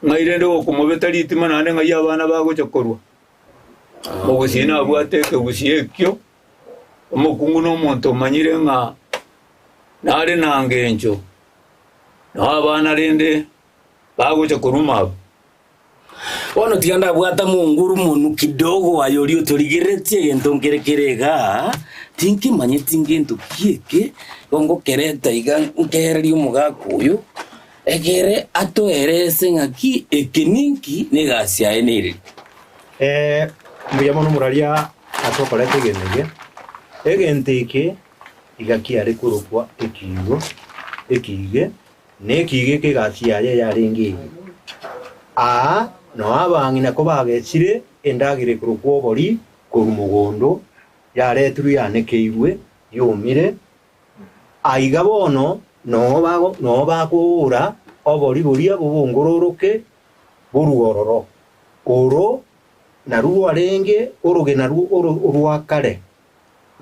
ng'ai rende gokomobeta ritima naende ng'ai abana bagocha korwa? Omogusii nabwate ekegusii ekio, omokungu na omonto omanyire ng'a nare na ngencho, nao abana rende bagocha koruma abwo. Bono tiga ndabwata monguru monu kidogo aye oria otorigereretie egento nkere kere igaa, tinkemanyeti ngento ki eke, igo ngokereta iga nkeererie omogaka oyo, ekere atoerese ng'aki eke ninki na egasi yaye nereri. Mbuya mono moraria ase okoreta egento eke. Egento eke iga kiare korokwa ekiigo, ekiige, Na ekiigo eke egasi yaye yarenge eye, Aa nao abang'ina kobagesire endagera ekorokwa obori korwa mogondo, yaretirwe yanekeirwe, yomire, aiga bono noo bakoora obori boria bobongororoke borue ororo. Oro narwo rwarenge orogena rwa kare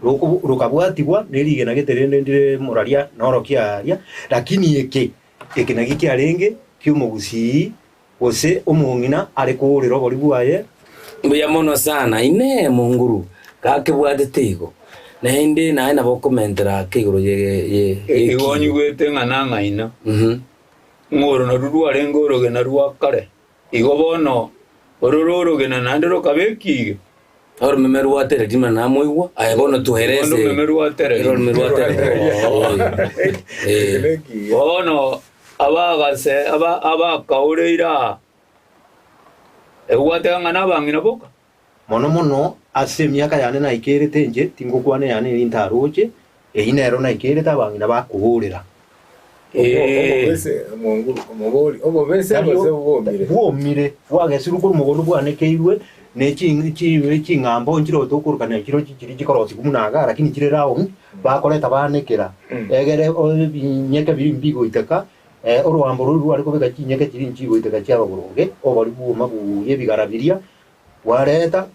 Rokabwatigwa ne rigena gete rende ndire moraria noro kiaria, lakini eke, eke nakio kiarenge ki'omogusii, gose omong'ina are kourera obori bwaye. Mbuya mono sana inee monguru gaki bwatete igo naende naye nabo okomentera ake igoro ye ye Igo yekigo. onyigwete ng'a nang'aina, ng'a oro narwo rwarenge orogena rwa kare. Igo bono ororo orogena naende rokaba ekiige. Oromeme rwa Tererima namoigwa, aye bono twerese. Oromeme rwa Tererima. Oromeme rwa Tererima. Eh. Bono abagase aba abakaoreire aa, egwateba ng'a nabang'ina boka. Mono mono ase emiaka yane naikerete inche, tingokwana eyane eri ntaroche, eyio nero naikerete abang'ina bakoboorera. Obobese, omonguru, omobori, obobese gose bwomire. Bwomire, bwagesirwe korwa mogondo bwanekeirwe, ne ching'ambo nchire otokorokania chiro chiria chikorosigwa buna igaa, lakini chire round, bakoreta baanekera, egere ebinyeke biria mbigoiteka, Orwambo roria rware kobeka chinyeke chiria nchigoiteka chiaba boronge, obori bwoma buya ebigara biria bwareta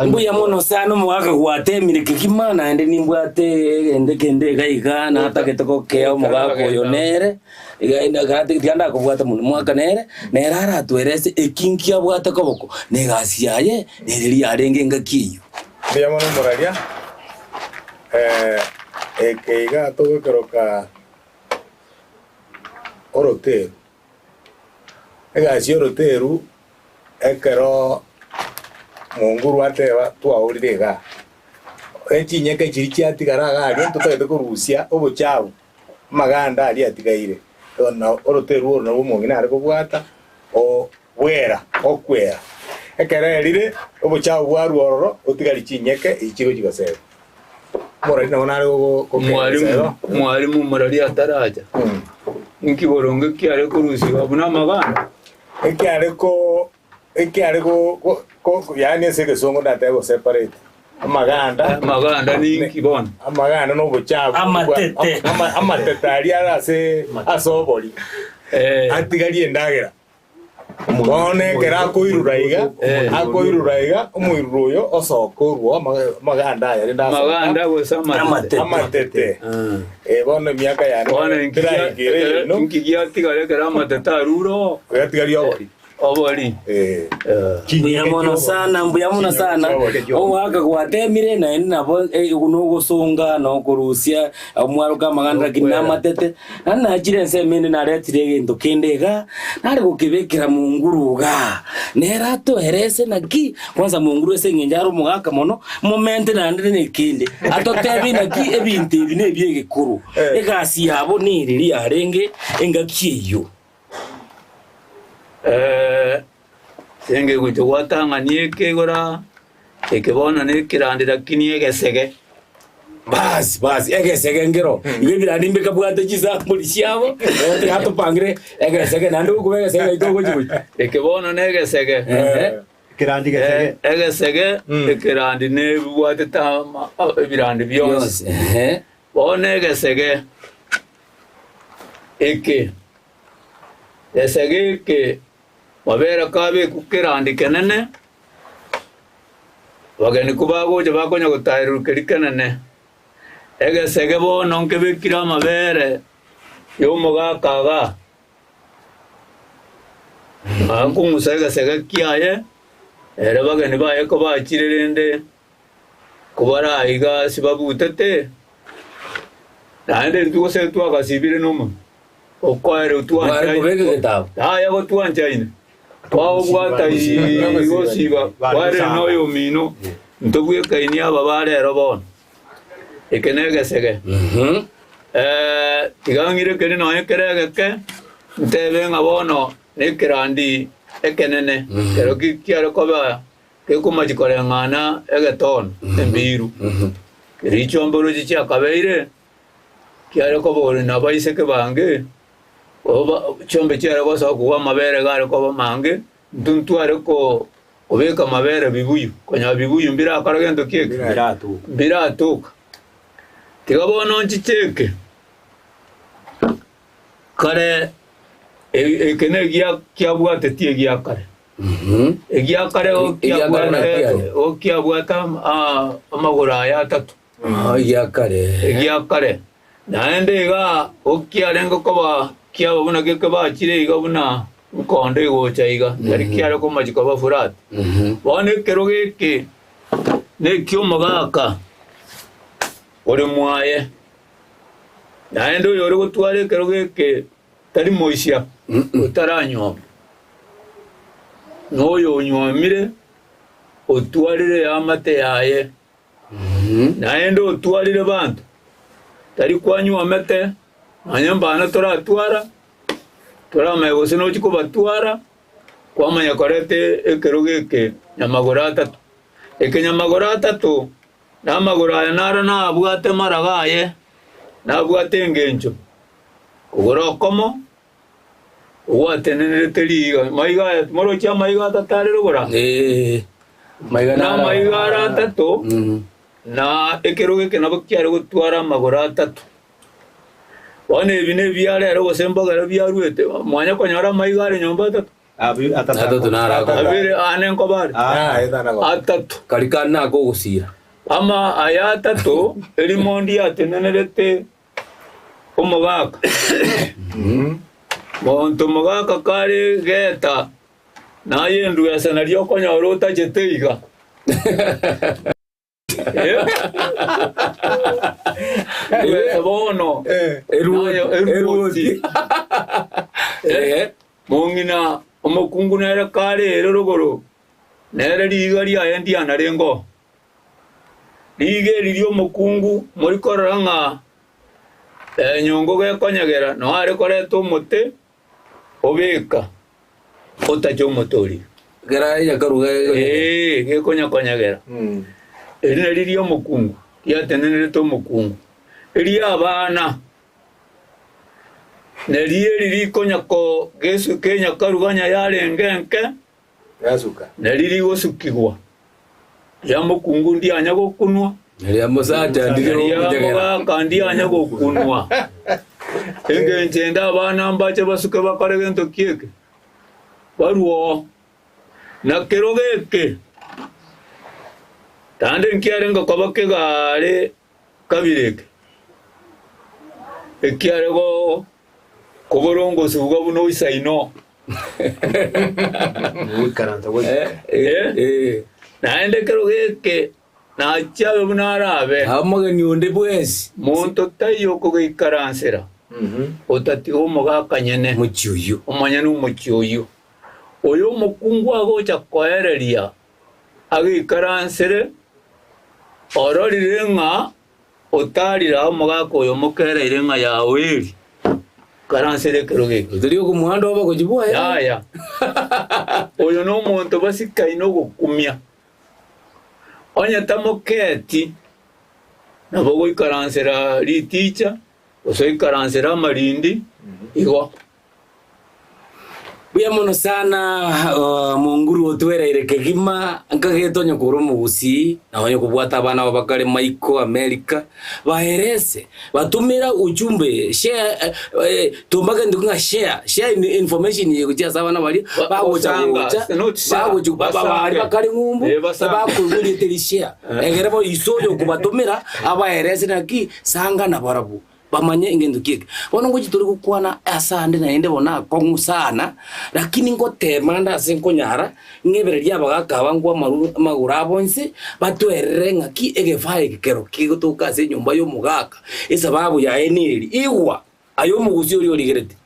Mbuya mono sana omogaka gwatemire kegima naende nimbwate egento kende iga iga natagete gokea omogaka oyo nere iga tiga ndakobwata mono omogaka nere nere aratwerese eki nkiabwate koboko na egasi yaye nere yarenge engaki eyio. Mbuya mono omoraria, eke iga togokeroka oroteru. Egasi y'oroteru ekero monguru ateba twaorire igaa, echinyeke chiria chiatigara iga aria ntotagete korusia obochafu amaganda aria atigaire, bono oroteru oro nabwo omong'ina are kobwata obwera okwera. Ekero erire obochafu bwarwa ororo otigari chinyeke echi chigochi gosegwa. Omorari nabo nare Mwalimu, mwalimu omorari ataracha, inki boronge kiare korusigwa buna amaganda? Ekiare ko ekiare go go go yaani ase egesongo ndatebe go separate amaganda Amaganda ninki bono? amaganda na obochafu Amatete. Ama- amatete aria are ase ase obori Eh, atigarie endagera Bono ekero akoirura iga, akoirura iga, omoiruro oyo osoka orwo amaganda aya rende asoka. Amaganda gose amatete. Amatete. Eh, bono emiaka yane Bono teraikere eno. inki giatigara ekero amatete arure oo? Gatigaria obori. Obori. Eh. Mbuya mono sana, mbuya mono sana. Omwaka gwatemire naende nabo eh, nogosonga nokorusia omwaroka amaganda lakini namatete. Naende nachire ensemo ende naretire egento kende iga, nare gokebekera monguru igaa, nere atoerese naki, kwanza monguru ase eng'encho are omogaka mono, momente naende nekende, atotebie naki ebinto ebi nebia egekoro, egasi yabo nereri yarenge engaki eyio. Ase engencho gwatang'ania eke igoro aa, eke bono nekerandi lakini egesege. Basi, basi, egesege nkero. Igo ebirandi mbikabwate chisambori chiabo, tiga topangere egesege naende gokoba egesege naki togochi gochia. Eke bono negesege. Ehe. Ekerandi gesege. Egesege, ekerandi nebibwatete ama- ebirandi bionsi. Bionsi, ehe. Bono egesege eke, gesege eke mabere kabekwa kerandi kenene, Abageni kobagocha bakonya gotaererwa keria kenene, egesege bono nkebekire amabere. Y'omogaka igaa, akong'usa egesege kiaye, ere bageni baye kobachire rende kobara iga ase babutete, naende intwe gose twagasibire nomonwa, okoera Mware kobeka egetabu. Yaya gotwanchaine, twabwata gosiba kwarire noyomino, ntobwekaini aba ba rero bono. Eke negesege. Tiga ng'ire keria nonya kere egeke, ntebe ng'a bono nekerandi ekenene, kero kiare koba gekomachia koreng'ana egetono embiiru. Keria chiombe chiakabeire, kiare koba ore nabaiseke bange, chiombe chiare gosoa kogwa amabere gare koba amange, intwe ntware kobeka amabere bibuyu, konya bibuyu mbirakore gento ki eke? Mbiratoka. Tiga bono nchiche eke, kare eke negia kiabwateti egia kare. Egia kare Egia kare naki aye? okiabwate amagoro aya atato. Egia kare. Egia kare. Naende iga okiarenge koba kiaba buna gekebachire iga buna nkondo egocha iga, tari kiare komachi koba flat. Bono ekero geke neki'omogaka ore mwaye, naende oyore gotwara ekero geke tari moisia otaranyuoma, na oyo onyuomire otwarire eamate yaye. Naende otwarire banto, tari kwanyuomete, nonya mbana toratwara, toramanye gose nochie kobatwara, kwamanya koreta ekerogo eke nyamagoro atato. Eke nyamagoro atato, na amagoro aya naro nabwate maraga aye, nabwate engencho, kogoro okomo ogwatenenerete riiga. Maiga aya timorochi amaiga atato are rogoro aa? Ee, maiga Na naro amaiga are atato, na ekerogo eke nabo kiare gotwara amagoro atato. Bono ebi nebiare ere gose mbogere biaruete, mwanya konyora amaiga are nyomba atato? Atato naro akoba. Abere aane nkoba are? Atato. Kari kande nakogosira. Ama aya atato, erimo ndiatenenerete omogaka. Monto mogaka kare geta, naye endwesa nario okonyora otachete iga. Endwesa bono nayo eruoti. Mong'ina omokungu nere kare ere rogoro, nere riiga riaye ndianarenge oo. Riiga eri ri'omokungu mori korora ng'a enyongo gekonyegera nao are koreta omote obeka otache omote oria. Ekero yakaruga gekonyegera. Ee, gekonyakonyegera. Eri nari ri'omokungu, riatenenerete omokungu. Eri'abana, nari eri rikonya ko gesu kenyakaruga yarenge enke, Yasuka. Nari rigosukigwa, ria mokungu ndianya gokunwa, Ria mosacha ndire ria gokunyegera. mogaka ndianya gokunwa. Engencho ende abana mbache basuke bakore gento ki eke? Barue oo. Na kero geke, tande nkiarenge koba kegare kabere eke, ekiare go koborongosuga buna oisaino. Goikaransa goika. Eh, Naende ekero geke nachie abe buna arabe. Omogeni onde bwensi. Monto taiyo okogeikaransera otatiga omogaka nyene. Omochie oyio. Omonyene omochie oyio. Oyo omokungu agocha koereria ageikaransere, ororire ng'a Otarire ao omogaka oyo omokereire ng'a Yaoeli, karansere ekero geke. Tori okomoanda obe gochia bwoye. Yaya, oyo nomonto basikaine ogokumia. Onye tamoketi, nabo ogoikaransera riticha, gose oikaransere amarindi, igo. Mbuya mono sana Omonguru otwereire kegima nkagete onye kore omogusii na onye kobwata abana abo bakare maiko America baerese batumera ujumbe share tomba gento ng'a share share information eye gochia ase abana baria bagocha gocha bagochi baria bakare ng'umbu bakoigwa erieta eri share egere bo iso oyo okobatomera abaerese naki sanga nabarabwo. Bamanye egento ki eke. Bono ngochia tore gokwana ase ande naende bono akong'u sana, lakini ngotema ande ase nkonyara, ng'ebererie abagaka aba nkwa amaru amagoro abo inse, batwerere ng'aki egefaa eke kero kegotoka ase enyomba y'omogaka, esababu yaye neri, Igwa, aye omogusi oria origerete.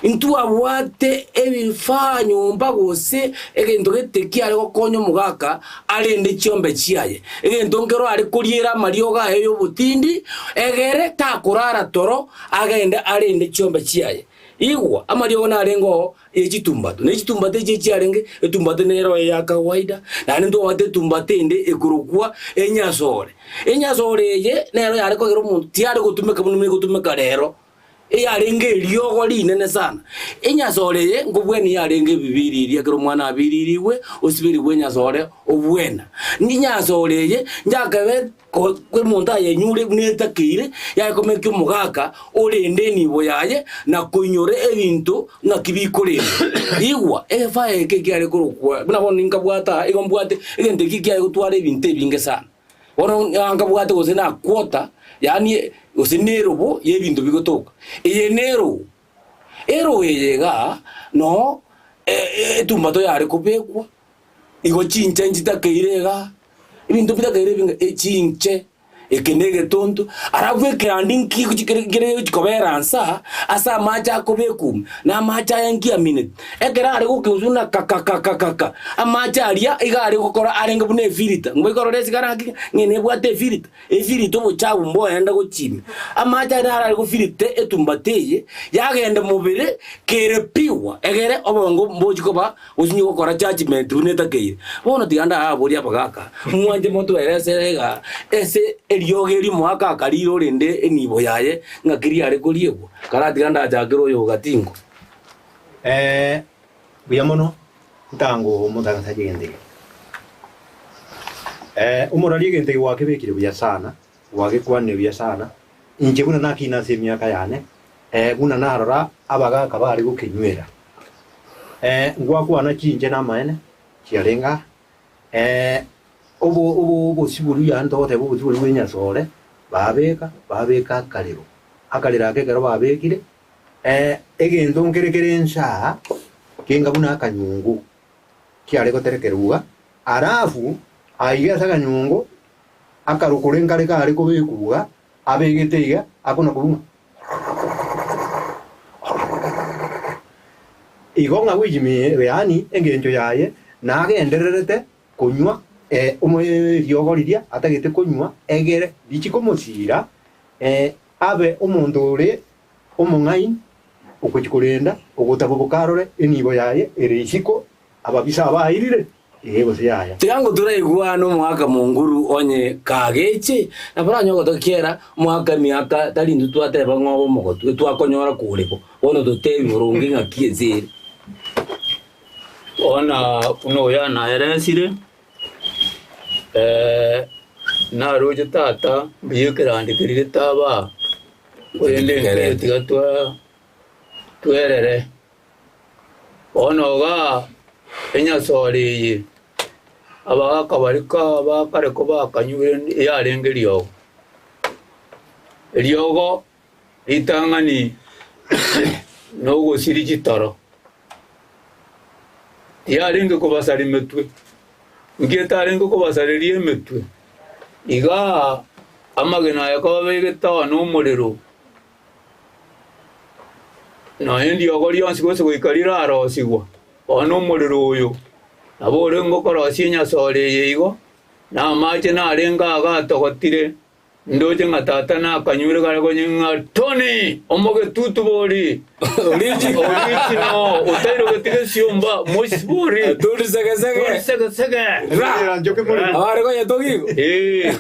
Ntwabwate ebifaa nyomba gose egento gete kiare gokonya omogaka arende chiombe chiaye, egento nkero are koriera amariogo aye y'obotindi, egere takorara toro agende arende chiombe chiaye. Igwa, amariogo narenge oo ye chitumbatu, ne chitumbatu echi echiarenge, etumbatu nero eya kawaida, naende ntwabwate etumbatu ende ekorokwa enyasore. Enyasore eye nero yare kogera omonto tiare gotumeka buna egotumeka rero. Eyarenge eriogo rinene sana. Enyasore eye nkobwenia yarenge ebibiriri ekero omwana abiririgwe, osiberigwe enyasore obwena. Enyasore eye njakebe ko omonto ayenyure buna etakeire, yakomekia omogaka orende enibo yaye na koinyora ebinto ng'aki bikorendwa. Igwa, egefaa eke ekiare korokwa buna bono ninkabwate aa, igo mbwate egento eki kiare gotwara ebinto ebinge sana. Bono nkabwate gose nakwota, yaani gose nerobo y'ebinto bigotoka. Eye nerogo, erogo eye igaa noo etumbato yare kobekwa, igo chinche nchitakeire igaa, ebinto bitakeire ebinge echinche, eke na egetonto, alafu ekerandi nki kere kere kobera nsa ase amache akobekwa ime, na amache aya nkiamineti. Ekero are gokeusuna kakakakakaka, amache aria iga are gokora arenge buna efirita. Ngoika orore esigara ng'aki ng'a nebwate efirita, efirita obochafu mboenda gochia ime. Amache aria naro are gofirita etumbata eye, yagenda mobere kere pure, egere obongo mbochi koba gosinyi gokora judgement buna etakeire. Bono tiga ndaborie abagaka, mwanche motwerese iga ase eriogi eri omogaka akarire orende enibo yaye ng'aki riare koriegwa, karatiga ndachakere oyo ogatingwa. Ee, buya mono, ntango omotangasaji egento eke. Ee, omorari egento eke gwakebekire buya sana, gwagekwanire buya sana, inche buna nakina ase emiaka yane, ee, buna narora abagaka bare gokenywera. Ee, ngwakwana chinche namaene chiarenge aa, ee, obo obo obosibori yaani togoteba obosibori bw'enyasore, babeka, babeka akarero, akarero aka ekero babekire, Egento nkere kere inse aa kenga buna akanyungu kiare goterekerwa, alafu aiga ase akanyungu akarokore nkare kare kobekwa abegete iga akona korwa ng'a igo ng'a which mean yaani engencho yaye nagendererete konywa eriogo riria atagete konywa egere richi komosira abe omonto ore omong'aini, ogochia korenda, ogotaboboka arore enibo yaye ere isiko, ababisa abairire, ee gose yaya. Tiga ngotoraigwane omogaka monguru onye kageche, na baranyore gotokiera omogaka emiaka tari intwe twateba ng'a obe omogotu, etwakonyora kore bo, bono totebi boronge ng'aki ense ere. Bono buna oyo anaeresire, naroche tata mbuya ekerandi keria getaba. Korende intwe tiga twerere. Bono iga enyasore eye abagaka baria ba kare kobakanyure yarenge riogo. Eriogo ritang'ani nogosiria chitoro, tiyarenge kobasaria metwe, inki etarenge kobasareria emetwe? Igaa amagena aya kobabegete oo nomorero, nonya eriogo rionsi gose goika rirarosigwa, bono omorero oyo nabo orenge okorosia enyasore eye igo, na amache narenge iga atogotire. Ndoche ng'a tata nakanyure kare konye ng'a Tony, omogetutu bori! Oriji. Oriji no, otairogeti gesiomba, moisi bori! Tony segesege. Tony segesege! Ra. Abare konye togigo. Eh.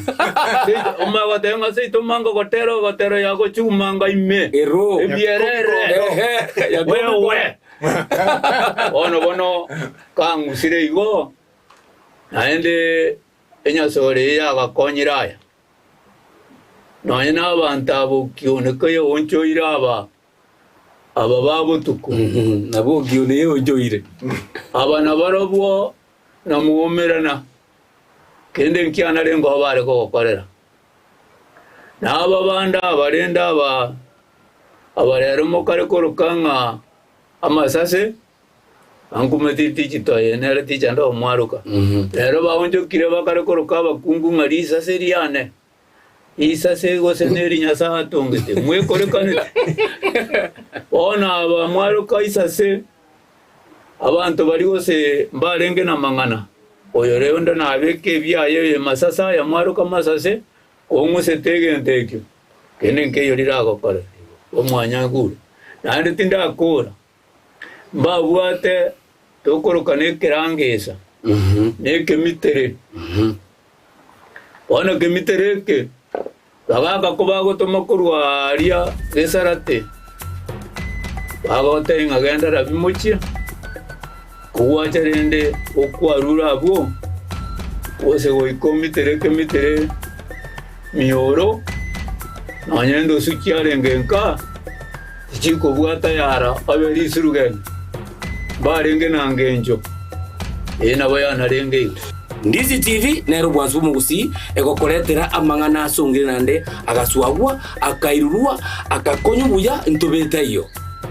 Omanye goteba ng'a seito manga gotera ogotera yagochumanga ime. Ero. Ebierere. Ehe. Ya Tony Wewe. Bono bono kang'usire igo, naende Enyasore eye yagakonyire aya, nonya nabanto aba okioneka yeonchoire aba aba ba botuko. Nabo okione yeonchoire. Aba nabarobwo namoumerana, kende nkiana rengeo bare kogokorera. Na aba bande aba rende aba, aba rero mokare koroka ng'a amasase, ankumeti tichito eye nere tichanda omwaroka. Rero baonchokire bakare koroka abakungu ng'a risase riane, risase gose neri Nyasae atongete, mwekorekanete. Bono aba mwaroka isase, Abanto baria gose mbarenge namang'ana, oyo rende nabeke ebiaye oyo masase aya mwaroka masase, kong'usete egento ekio, kende nkeiyo riragokore, omwanyagure. Naende tindakora, mbabwate tokoroka nekerangesa, na ekemitere. Bono kemitere eke, Bagaka kobagotoma korwa aaria Gesarate, bagotebia ng'a genda Rabi mochie, kogwacha rende okwarure abwo, gose goika omitere ekemitere mioro, nonya endosu chiarenge nka, tichikobwata yara obe risurugeni, mbarenge na ngencho, eye nabo yanarenge igo. Ndizi TV nere obwansu bw'omogusii egokoretera amang'ana asongire naende agaswagwa, akairurwa, akakonywa buya ntobete ayio.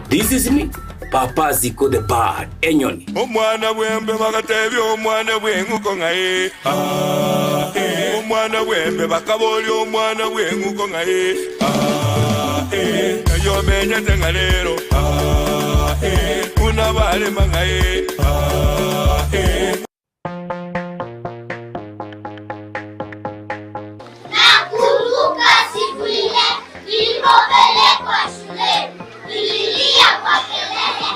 This is me, Papa Ziko the Bird, enyoni. Omwana bw'embe bagatebia omwana bw'eng'uko ng'a ee, aa, ee. Omwana bw'embe bakaboria omwana bw'eng'uko ng'a ee, aa, ee. Ng'ai omenyete ng'a rero, aa, ee. Buna barema ng'a ee, aa, ee. Nakumbuka siku ile nilipopelekwa shuleni, nililia kwa kelele.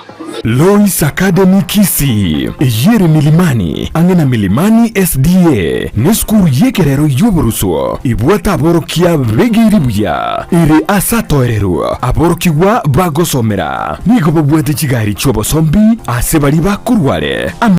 Lois Academy Kisii, eyio ere Milimani, ang'e na Milimani SDA, nesukuru y'ekerero y'oboruswo, ebwate aborokia begeiri buya, ere ase atoererwa aborokigwa bagosomera. Nigo babwate chigari chi'obosombi ase baria bakorwa are.